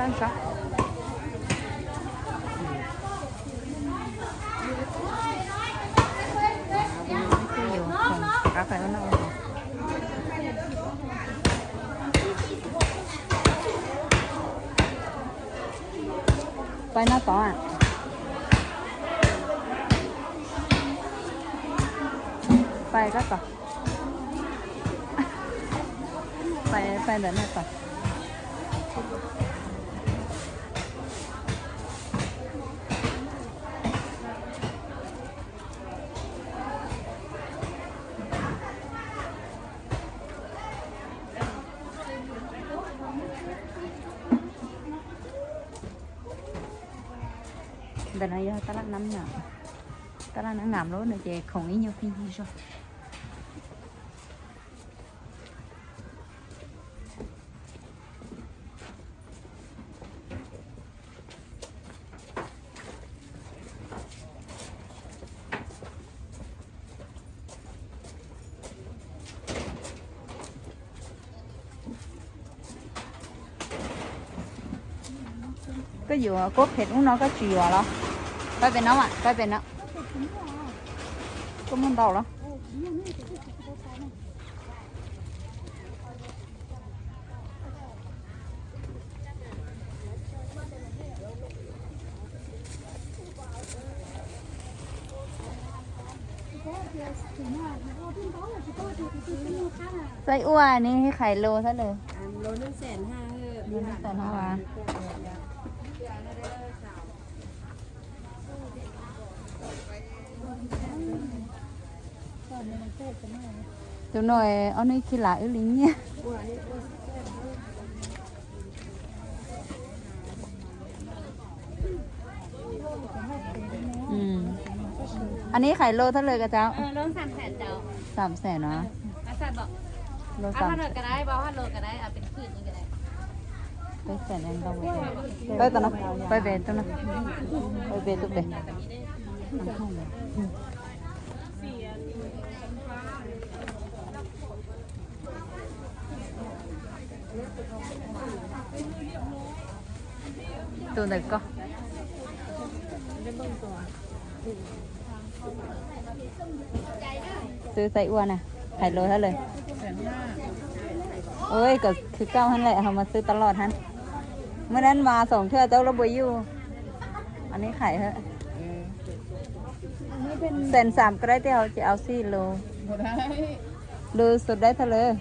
Tab ntsab. Twb yuav khoom rov qab pais ua noj ua haus. Pais no tod. Pais koj tod. Pais, pais ntawm no tod. Ntawm no yog tab laj nam na. Tab laj nam nam lawm no ces khoom ib nyuag pheej yig zog. Koj yuav kuab phem ub no koj tsis yuav los? Pab pem no, pab pem no. Koj muaj ntau los? Xaib ua ne, khais lus xab lawm. Tus no ob hnub ib khib lam wb li nyiaj. Anib khais lus thab lawm ko tau. Xam xem no. Peb xem ntau. Peb tau no. Peb pem tus no. Peb pem tus pem. Tus ntawm ko. Xwb xaib ua na, hais lus hab lawm. Ua kom khwv kauj hab lawm ho mas xwb tas loj hab. Muaj dab mas xoom thiaj tau lub npua yuj. Anib hais hab. Xem xam koj dab tej hauv ces au xij lus. Lus xus dab thab lawm.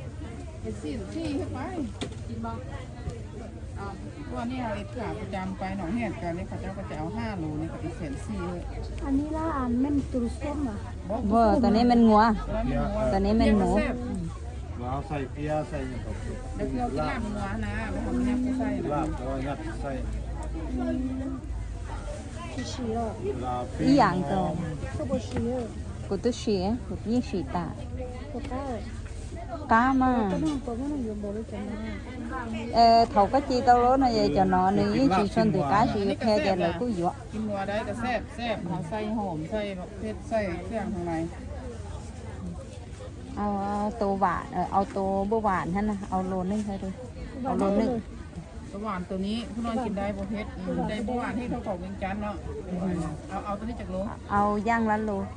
Ua, tus neb men nguav, tus neb men muv. Ib yam nkaus. Kuv twb sim, kuv yeej sim tas. Qab mas. Thaum koj ci tau lub no cov no nws yeej tsis tshua ntws qab, tsis qhia ces lawv kuj yuav. Au tus npua vam hab na, au lus neej, au lus neej. Au yaaj lab lus.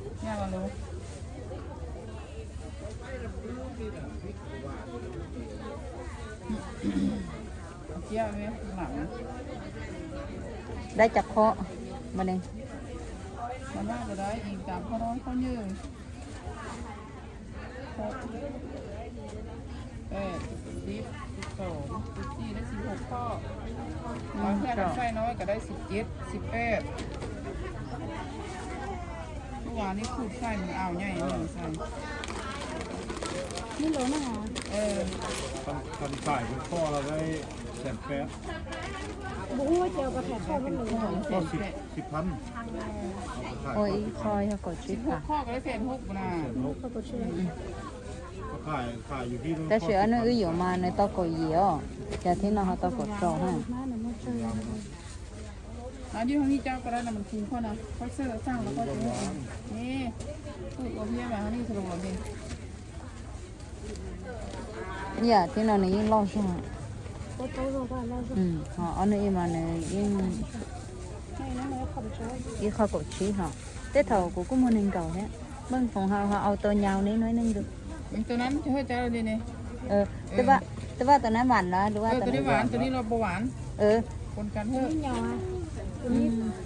Dab cov qhov ma ne. Ua ib qho yog kaum tsib phav. Tab sis ob hnub wb yuav mas nws tau kaum yim os, cas thiab no ho tau kaum rau ha. Yam thiab no nws yeej loj zog. Ho ob nws ib mas nws yeej ib qho kaum tsib ho. Tej thaum kuv kuj muag nees nkaum thiab. Npawj Foom ho ho au tau nyau neb no neej nkaus. Twb vaj tus nab vam los lub vaj tus nab vam.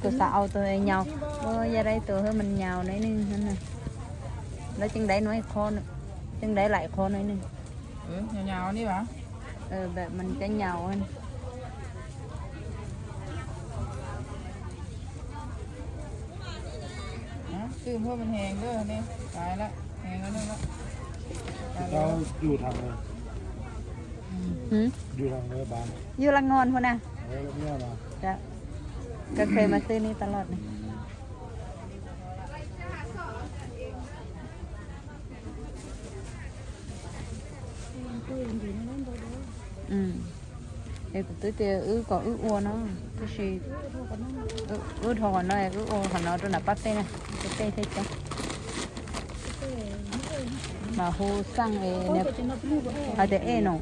Kuv xav au tus nyau, yog dab tus hwb mas nyau neb neej. Lawv ceeb dai no, ceeb dai laim qhov no neej. Mas cov nyau. Yus laj ngon hua na. Koj khev mas xwb ni tas los ne. Es kuv twb tias wb kom wb ua no, tab sis wb dhau qhov no, wb ua qhov no rau nram pab peb na, peb tej coob. Mas hu xaj hais tias ej no.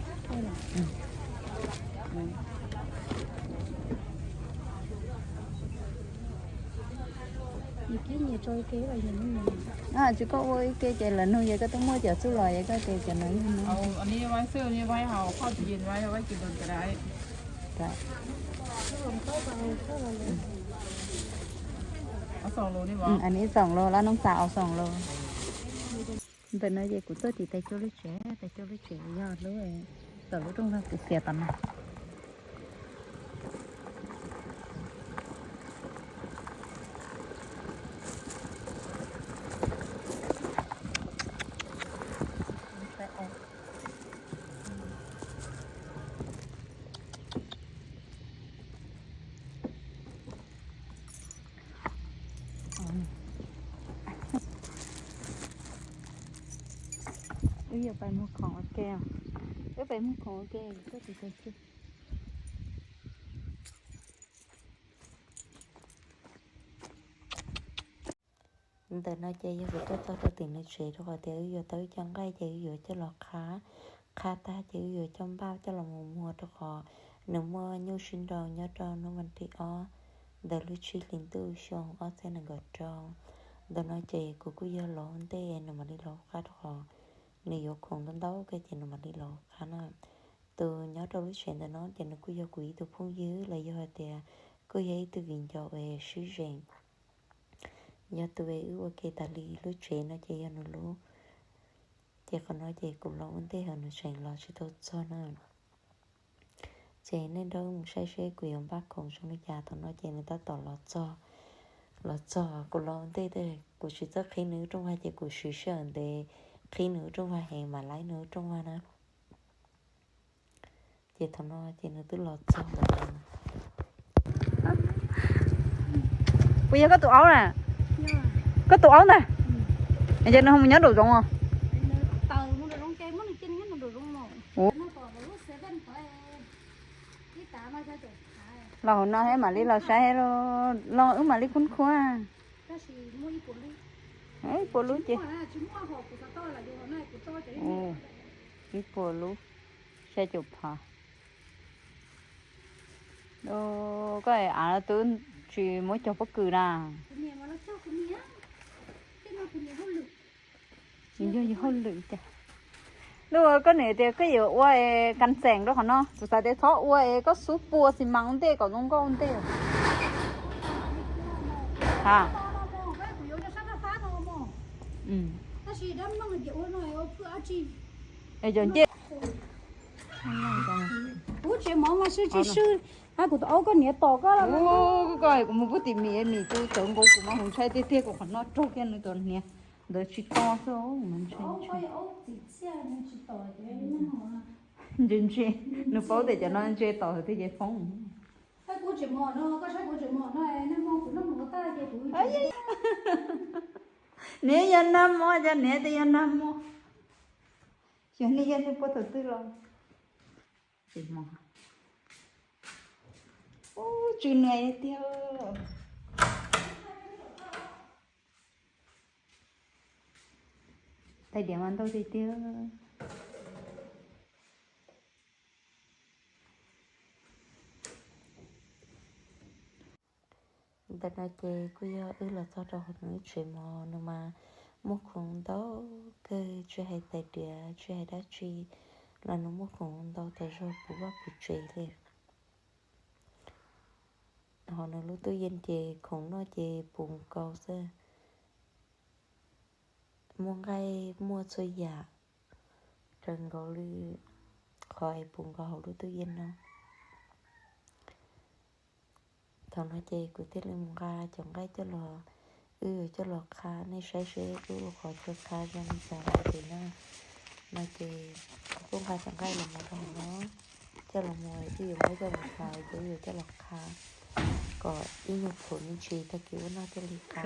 Tsis koj ua ib ke ces lawv nug yog koj twb muaj cov txuj lom, yog koj tias cov no yog no. Ib xoom los, lab noob xav ob xoom los. Ntawm no ces kuv tuaj tim tais coj lub tsev, tais coj lub tsev yog lub, tom lub rooj vag kuv xiav tom no. Wb yuav pais muag khoom ua ke, wb pais muag khoom ua ke, koj tsis tau tsis. Ntawm no ces yog kuv tuaj txog rau tim nws tsev rau qhov tias wb yuav tau ib co nqaij ces wb yuav coj los qha, qha tag ces wb yuav coj npaj coj los mus muag rau qhov nws muaj nyuj sib nrau nyob rau hnub vas thib ob ntawm lub tsib hlis ntuj xyoo ob txhiab nees nkaum rau. Ntawm no ces kuv kuj yog los ua ntej nws mam li los qha rau qhov nws yuav khoom ntau ntau kawg ces nws mam li los qha na. Tus nyob rau lub tsev ntawm no ces nws kuj yog kuv ib tug phooj ywg los yog hais tias kuj yog ib tug viv ncaus es sib zeem. Yog tus es wb ua ke tas li lub tsev no ces yog nws lub. Ces qhov no ces kuv los ua ntej ho nws tseem los tsis tau txog na. Ces nej nrog wb mus saib seb kuv yuav npaj khoom zoo li cas. Thaum no ces nws tab tom los txog, los txog kuv los ua ntej, kuv tsis txawj qhib nws lub rooj vag ces kuv siv sij hawm ntev qhib nws lub rooj vag heev mam laib nws lub rooj vag na. Ces thaum no ces nws twb los txog lawm. Puas yog koj tus aub na? Koj tus aub ntag. Ces nws ho mus nyob nraum zoov os. Los hauv no thiab mam li los saib, los wb mam li khub khuab. Ib puas lub ces ib puas lub, xya caum phav. Koj av twb tsis muab cog pob kws na. Yog yog hauj lwm cas. Lub koj niam tias koj yuav ua kas xeem rau qhov no, kuv xav tias txhob ua es koj xub pua xis mas ua ntej kom zoo nkauj ua ntej. Ha. Es cov ncej. Kuv tsev mov mas sw tsis sw, kuv tus aub koj niam tom koj. Koj kuv mus pub tim Mim, Mim tu tawv nkaus kuv mas hu ntshai tiag tiag, kuv qhov no raug kiag nws tus hniav ntawd tsis to xwb. Ntse ntse, nws paub tias cov no ntse tom hauv tej ces foob. Niam yog nag hmo, cov niam tias yog nag hmo. Xyov nej yog nej puag thaum twg los. Ub, tsw nws tiag. Tais diav mas ntau tiag tiag. Ntawm no ces kuj yog wb los txog rau hauv nws lub tsev mov, nws mas muaj khoom ntau kawg, tsis hais tais diav tsis hais dab tsi los nws muaj khoom ntau tas zog puv vaj puv tsev li. Ho nws lub tub yees ces khoom noj ces puv nkaus xwb, muaj nqaij muaj txhua yam raws nkaus li qhov es puv nkaus hauv lub tub yees no. Thaum no ces kuv thiaj li mus nqa cov nqaij coj los, wb yuav coj los qha, nej saib seb wb ua qhov chaw qha zoo li cas hauv pem na. No ces kuv kuj nqa cov nqaij los mus rau hauv no, coj los mus wb yuav muab coj los qha, ces wb yuav coj los qha kom ib nyuag plhuav me ntsis tag kis ua noj thiaj li qab.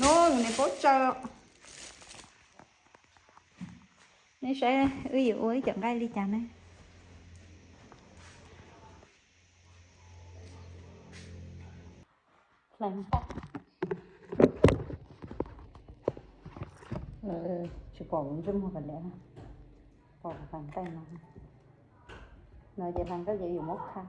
No, nws paub tsaws. Nej saib wb yuav ua ib cov nqaij li cas ne. Tsis pom ntsej muag kom liam, pom hlais nqaij no. No ces hlais nqaij ces yuav muab qha.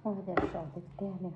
Ua cas sov tiag tiag li.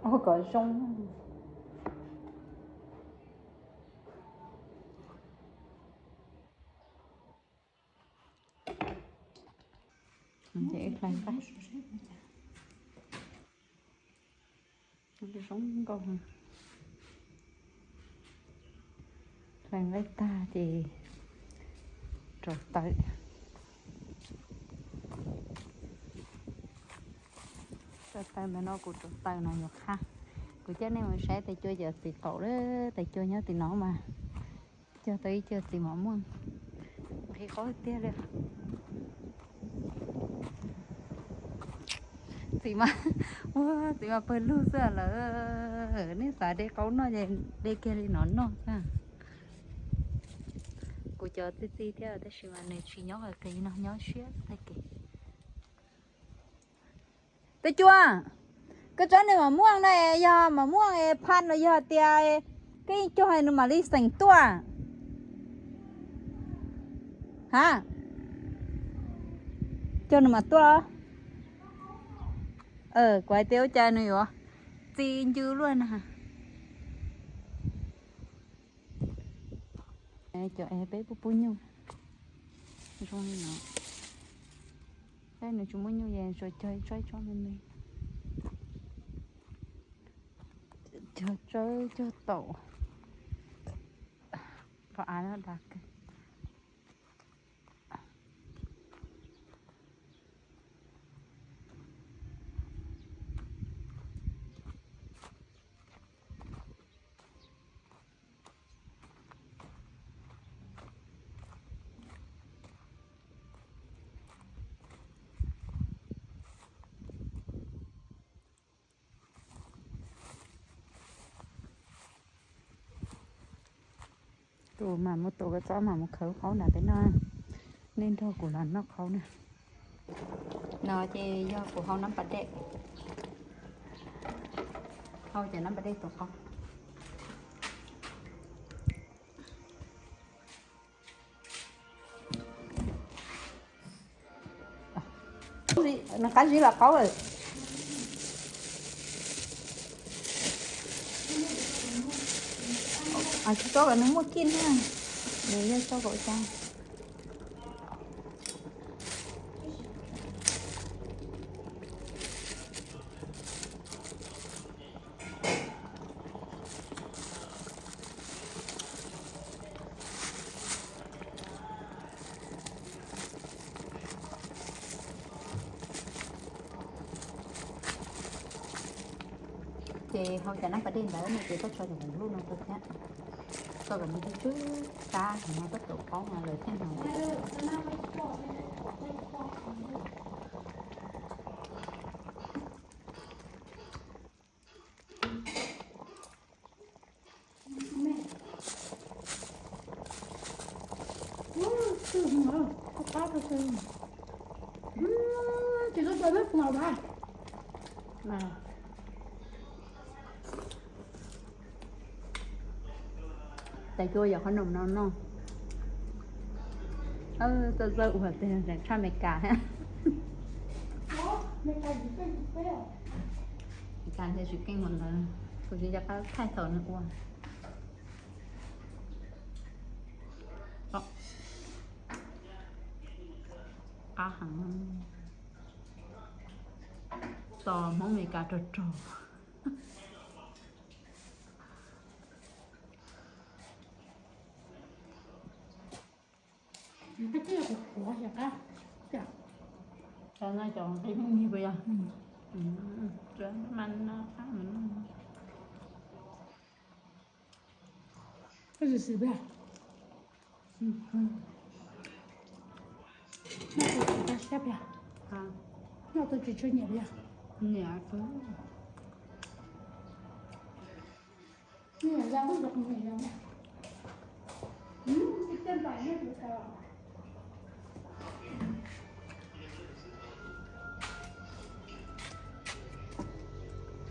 Ua kom zoo. Ces hlais nqaij, zoo nkauj. Hlais nqaij tag ces rauv taws. Rauv taws ntawm no kuv rauv taws no yuav qha. Kuv coj nej mus saib tais cua cov txiv qaum lawm, tais cua nyob tim no mas cog tau ib co txiv mos muaj nqhis qaub tiag li. Txiv mas, ua txiv mas pawg lug xwb lawm. Nej xav de qaub noj ces de kiag li no noj xwb. Kuv cov txi txiv thiab tab sis mas nws tsis nyob qhov no, nyob siab tag kev. Tais cua, koj tsob nws mas muaj no yog mas muaj phaj los yog tias koj yeej cog nws mam li xeem tuaj? Ha, cog nws mam tuaj. Kuv hais tias ua cas nws yuav txi ncw luaj na. Cov es peb pub pub nyuj zoo li no. Peb nws tsis muaj nyuj es tsuas cog ib tsob ib tsob me me. Cog tsawb cog taum. Pom av no dag kawg. Tus mam mus tus kua txob mam mus khawb qaub nram peb noj. Nej nrog kuv los noj qaub na. No ces yog kuv hau nab pas dej, hau cov nab pas dej tus qaub. Nws qab zib los qaub lawm. Tsis txhob kom nws muaj kij na, nws yog txhob kom ua cas. Ces hau cov nab pas dej ntawd no ces koj tso cov hauv lub no rau thiab, txhob kom nws tsw tsw qab no koj tuav qaub no lawm thiab no. Ces koj tau nab pas dej. Tais cua yog qhov num no no. Txawj txawj ua tiag tseem tshaj Amelikas. Amelikas thiaj tsis keej ua ntawd, kuv tsis nco qab thaij thaum nws ua. Qab heev, tos Hmoob Amelikas rog rog. Qab no cov nqi me ntsis puas yog? Koj sim sim peb, noj tus tsis tau siab peb, noj tus tsis tshua nyiam peb. Nyiam tus, nyiam yau, nyiam yau.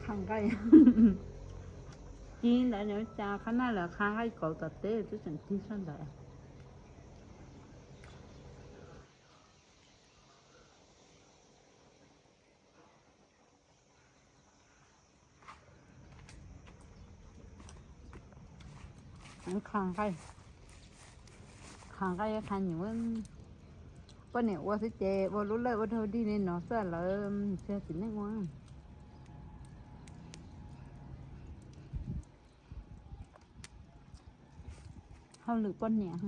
Qhov nqaij, ib ntawd nws ua cas qhab naj lawv qhab nqaij kauv tom teb twb tseem tig sab ntawd. Qhab nqaij, qhab nqaij qhab nyuv. Poj niam ua xwb ces ua lub lawj ua dog dig li no xwb lawm, tsis yog txiv neej ua. Hauj lwm poj niam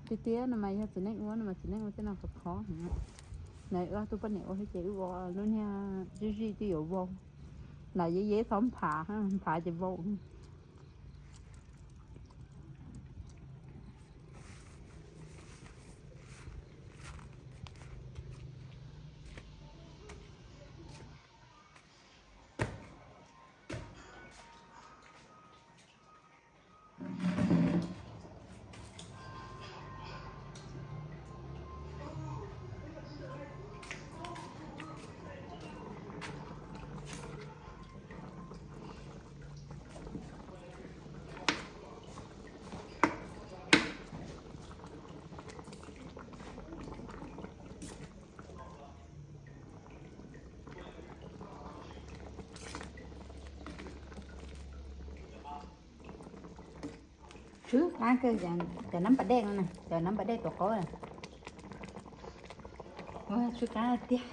tiag tiag no mas yog txiv neej ua no mas txiv neej ua tej no khov khov. Nws ua tug poj niam ua xwb ces wb ua lub niag zij zij twb yuav vau, nram yeb yeb txhob nphav, nphav ces vau. Tsw qab kawg cov nab pas dej no na, cov nab pas dej tuav qaub na. Ua tsw qab tiag.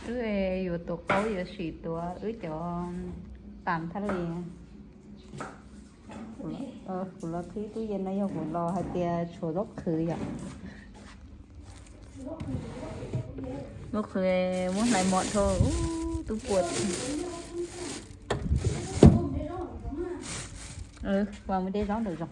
Wb yuav tuav qaub yuav sim tuav wb cov tas thaj li. Kuv los qhib tub yees no yog kuv los hais tias tshuav zaub qhwv yom. Muab qhwv, muab hlais mos dhau, ub, tub puas. Ua muaj deb zaub ntawm zoov.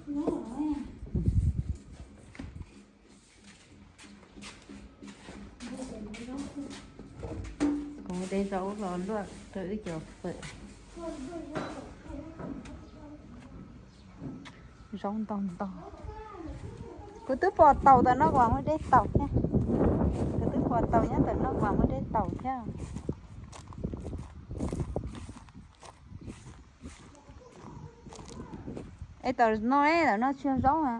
Kuv muab deb zaub los luaj rau wb cov fawm. Zaub ntau ntau. Kuv twb pom taus ntawm no kuv muab deb taus thiab. Kuv twb pom taus nyob ntawm no kuv muab deb taus thiab. Es tam no, tam no tsis yog zaub a.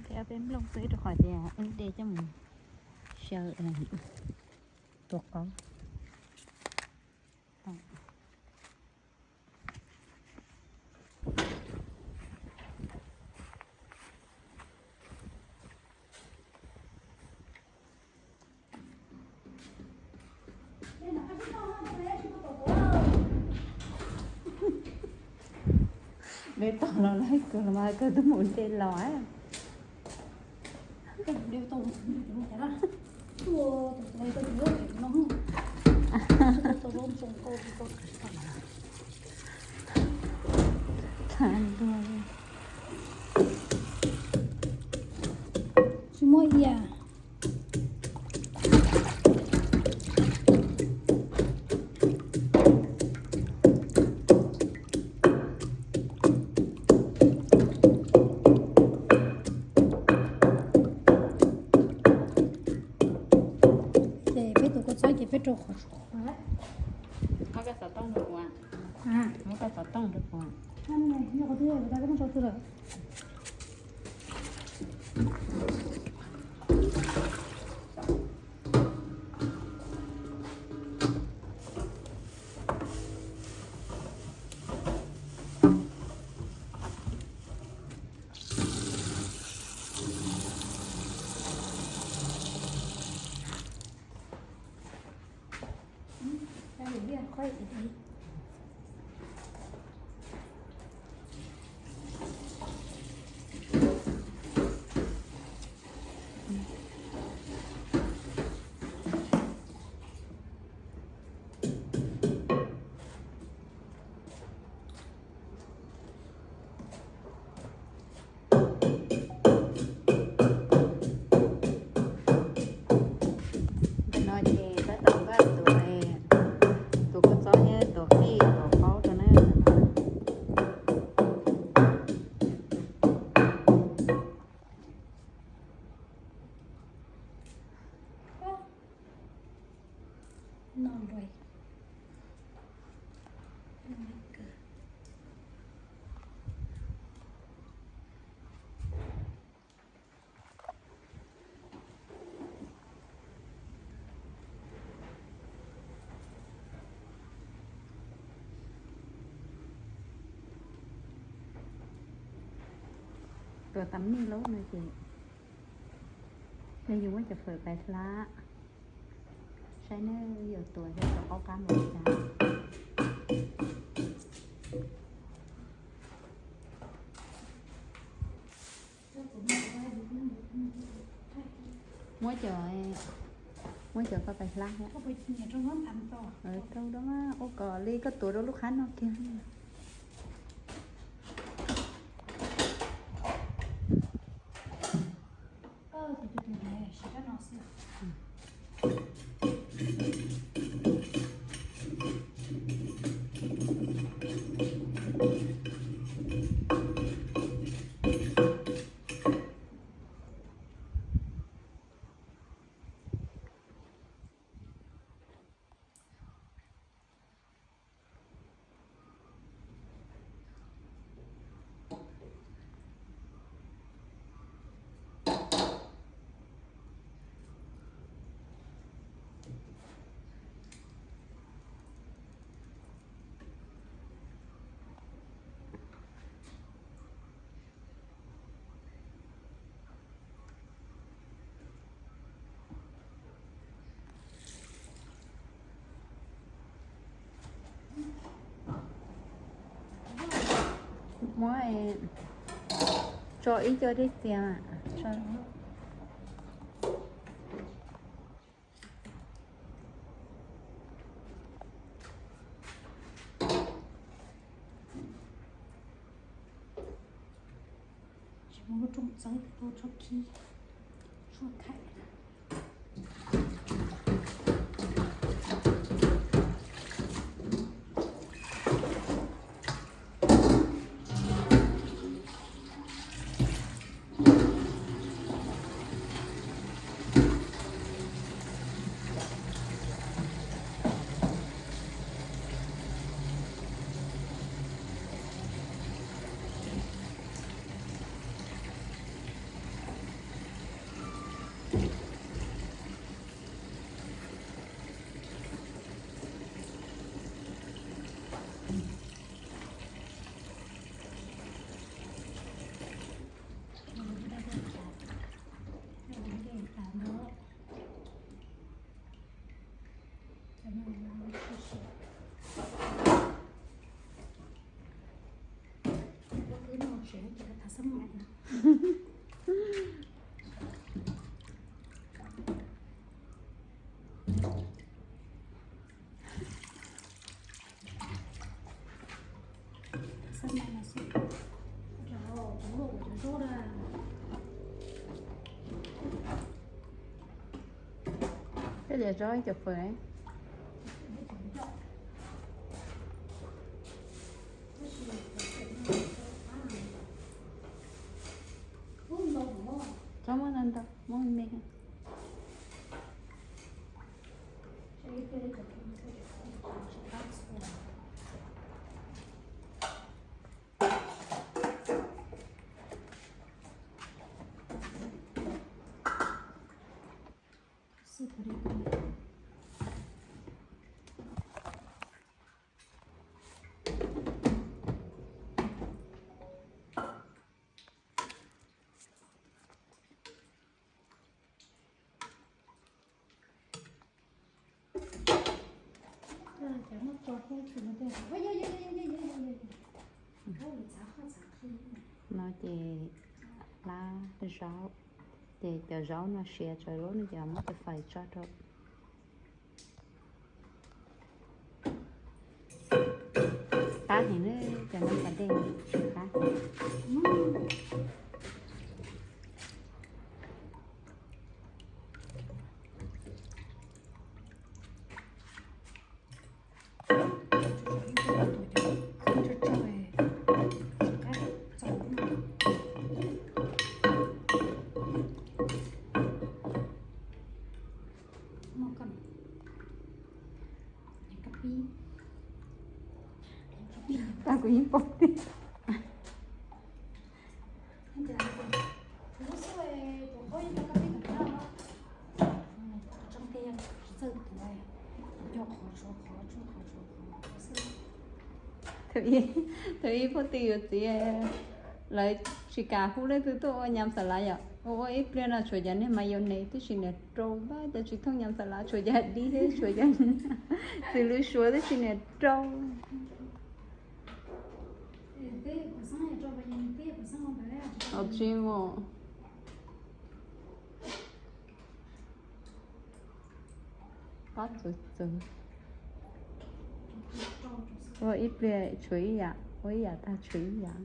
Thiab peb nplooj xwb rau qhov tias wb de coj mus xyaw tua qaub. Neb tau los laib kawg los mas kawg twb mus nte los. Tsis muaj ia. Ces peb tus kua txob ces peb rau qhov tsuas qhuav. Muab koj xov tooj rau kuv. Muab koj xov tooj rau kuv. Ntawm no ces tab tom npaj tus, tus kua txob thiab tus qij tus qaub rau na. Tuam tam nej lub no ces yog yus muab cov fawm pais hlab, saib neb yuav tuam thiab tau qaub qab npaum li cas. Cov, muab cov ko pais hlab thiab. Rau da, ua kom li koj tuav rau lub qab no kiag. Muab tso ib co dej txias. Tsis muaj lub rooj txawb, tau tso khi, tshuaj khaim. Tej zaum zaub ib co fawm. Txhob muab ntau ntau, muab me me. No ces hlab zaub, ces cov zaub no siav tsawv lub no ces muab cov fawm tso rau. Qab heev na, cov nab pas dej tsis qab. Tau kuv yeej pom tiag. Thaum ub, thaum ub phooj ywg yuav txiv, lawv tsis kam hu leej twg tuaj ua nyam xa lav yom. Ua ua ib pliag no tshuav cov niag mayonnaise tib si niag rau, tab cov tsis thooj nyam xa lav tshuav cov dib thiab tshuav cov xws li suav tib si niag rau. Tsis mus. Pob txuv txuv. Ua ib pliag tshuav ib yam, ua ib yam tag tshuav ib yam.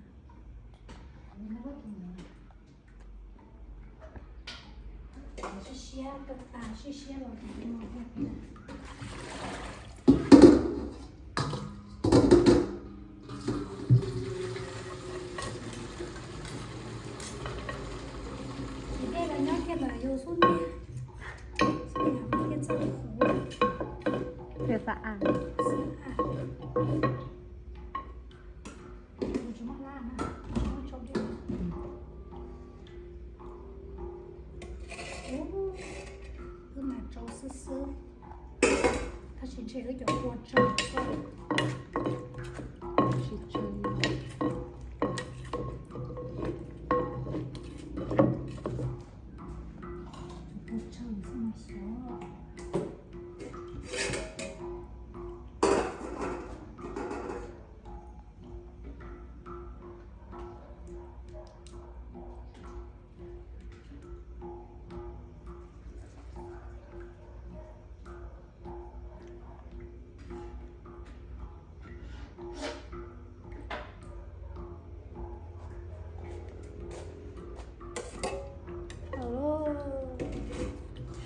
Ces dej los nyob kiag ntawm yus xub ntiag, xub ntiag thiaj txawj huv, thiaj xab ab. Xab ab. Yus tsis muaj hlab na, tsis muaj tsau dej. Ub, wb mas tsau xwb xwb. Tab sis ntshe wb cov kua tsawg xwb. Tsis tsawg. Kua tsawg xwb mas xyov.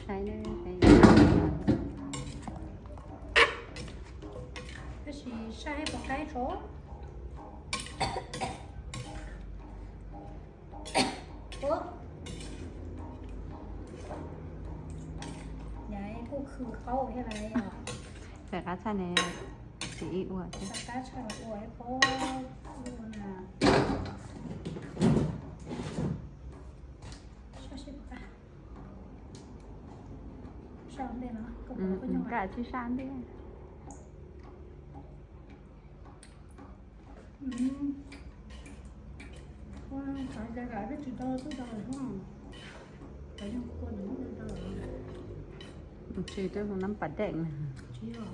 Saib na, saib. Tab sis saib pom qaib tso. Ua, yav kuj khw qaub thiab lauj. Txawm qab tshaj ne, tsis ib ua thiab. Qab tshaj ua ib pob ua na. Sab sib pom qab. Sab ntej no, koj tsis sab ntej. Ua, xav cas lam peb tsis tau tub tau lawm ho. Cov yog kua ntawm no tau tau lawm. Tsis twb hu nab pas deej na. Tsis yog,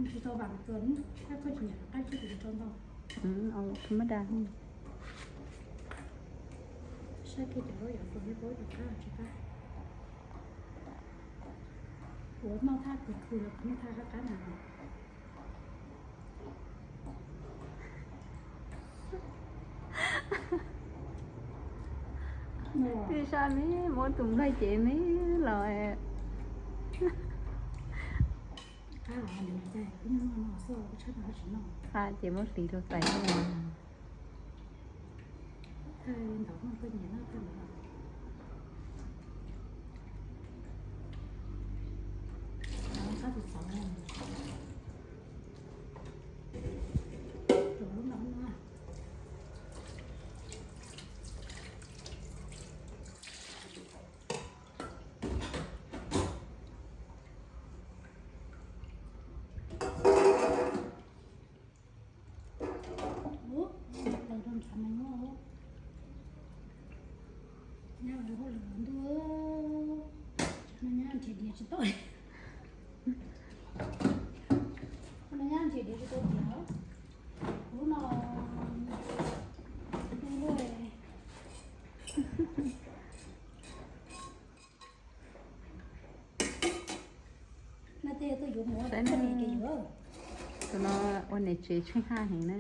tsis tau vam kawg, koj tsis nyiam qab tsis tau ntau. Tsis muaj dag. Saib kiag cov lub yov kua thiab paub cov qab tsis qab. Kuv noj thaj khwv khwv los kuv noj thaj qab qab na. Tij Sab neb muab tus nplaig cev neb los. Qab ces muab hliv rau tais no. Ub, plaws rau nrad mas nyob. Nyab lawv hauj lwm ntuj, no nyab nrhiav diav tsis tau. No nyab nrhiav diav tsis tau diav. Lub no, lub no. Tus no ua niam tsev tsheej haj heev na.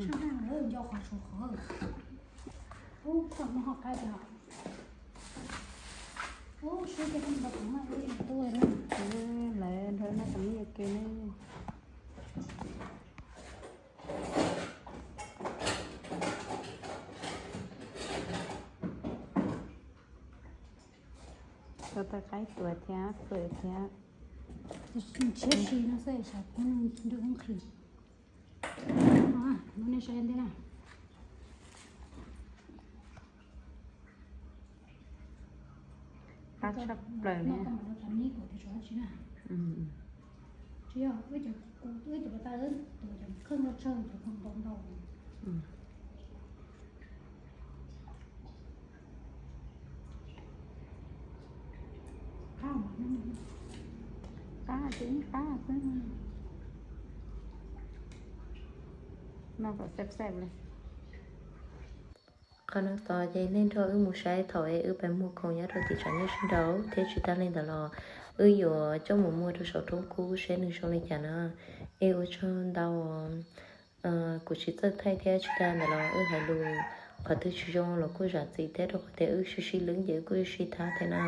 Lawv nrog noj pais ib yam ke ne. Tau tau qaib tuav thiab fawm thiab. Ntshiab si no xwb, sav kub nrog kub nqhis. Lub nej saib ntej na. Qab tshaj plaws li. Tsis yog, wb cov, wb cov pas tas, tus cov kheej ntau tsawg, cov kheej ntau ntau. Qab, qab xwb. Noj kom xeeb xeeb li. Qhov no tos ces nej nrog wb mus saib thaum es wb pais muag khoom nyob rau tim tshav nyob sib nraud thiab tsis tag li ntawd los wb yuav coj mus muag rau saum roob kub seb nws zoo li cas na. Es ua tsaug ntau, kuv tsis txawj thaij thiab tsis tag ntawd los wb hais lus qhov twg tsis zoo los kuj zam txim thiab rau qhov tias wb sib sib lwb ces wb kuj sib thab thiab na.